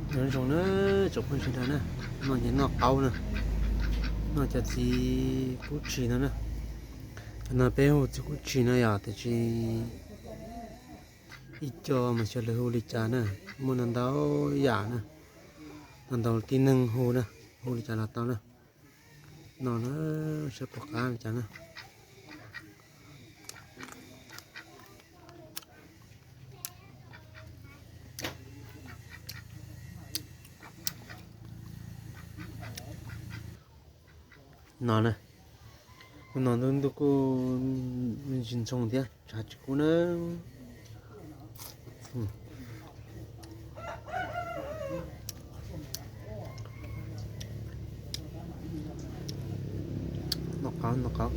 Nyob zoo na tsoom phooj ywg sawv daws na, no ces noj qaub na, noj cov txiv kub tshis no na. Cov no peb hu txiv kub tshis no yog tiam sis ib co mas xyov lawv hu li cas na, muaj ntau ntau yam na, ntau ntau tib neeg hu na, hu li cas los tau na. No na, saib puas qab li cas na. No na, no ntuj ntuj kuj ntsis ntxhoo thiab tshav tsis kub na. Noj qaub, noj qaub,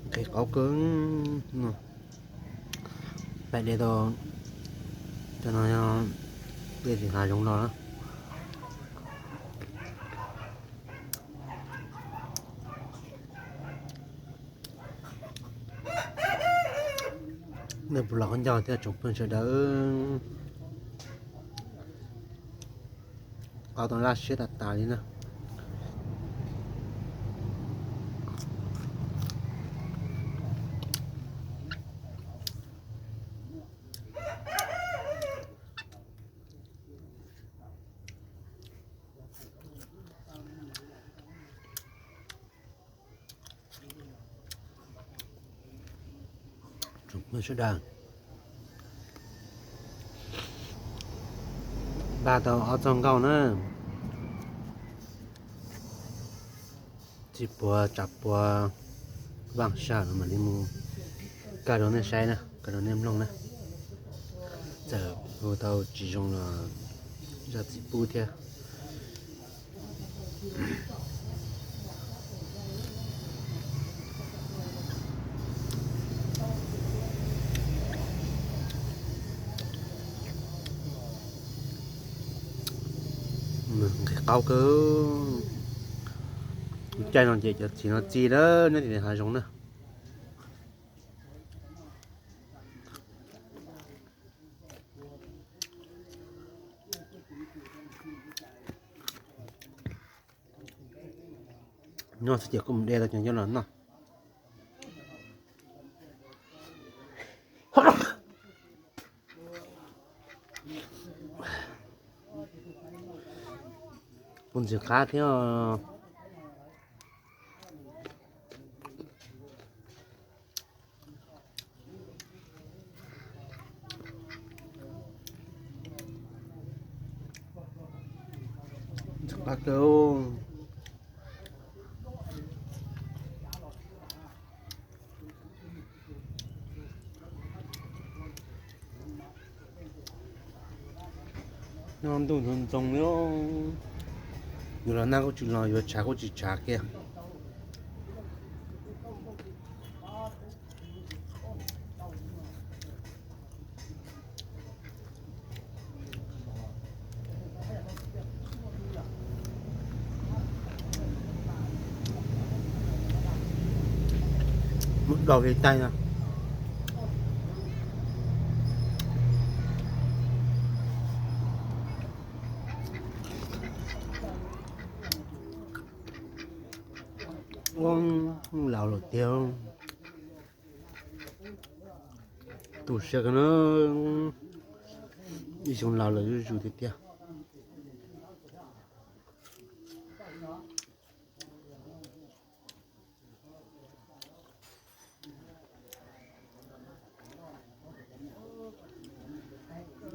nqhis qaub kawg no. Pais de tau, cov no yog de tim hav zoov los na. Nej puas los qab ncauj thiab tsoom phooj ywg sawv daws. Qaub tau laj siab tas tas li na. Sawv daws, npaj tau ob txoj nkauj na, txiv puav tsav puav, vaaj saj no mam li mus kaw rau nej saib na, kaw rau nej mloog na. Txawm hu tau tsis zoo los zaj txiv pub thiab. Nqhis qaub kawg. Lub caij no ces cov txiv no txi lawm nyob tim hav zoov na. Nyob xwb ces kuj mus de tau cov nyob los noj. Kuj ntxim qab thiab. Ntxim qab kawg. Nyob ntuj ntxoov ntxoo li, yuav los nag kuj tsis los, yuav tshav kuj tsis tshav kiag. Mus dau li tais no. Ua, laus lawm tiag. Tu siab kawg na, ib xyoo laus lawm zuj zus tiag tiag.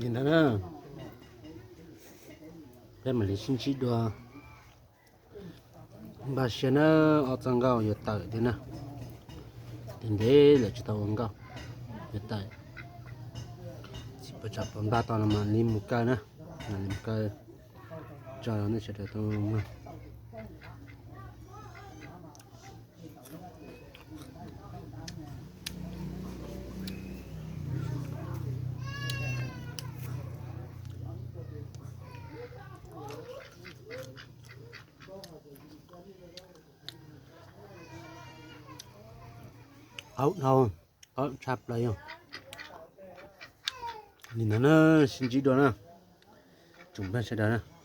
Li ntawd na, peb mam li sib ntsib dua. Npaj siab na, ob txoj nkauj yuav tawm thiab na. Ntev ntev lawm tsis tau ua nkauj, yuav tawm. Tsis pom tsam puas npaj tau no mam li mus kaw na, mam li mus kaw tso rau nej sawv daws tau mloog. Qaub dhau, qaub tshaj plaws yog li ntawd na, sib ntsib dua na. Tus npawg sawv daws na.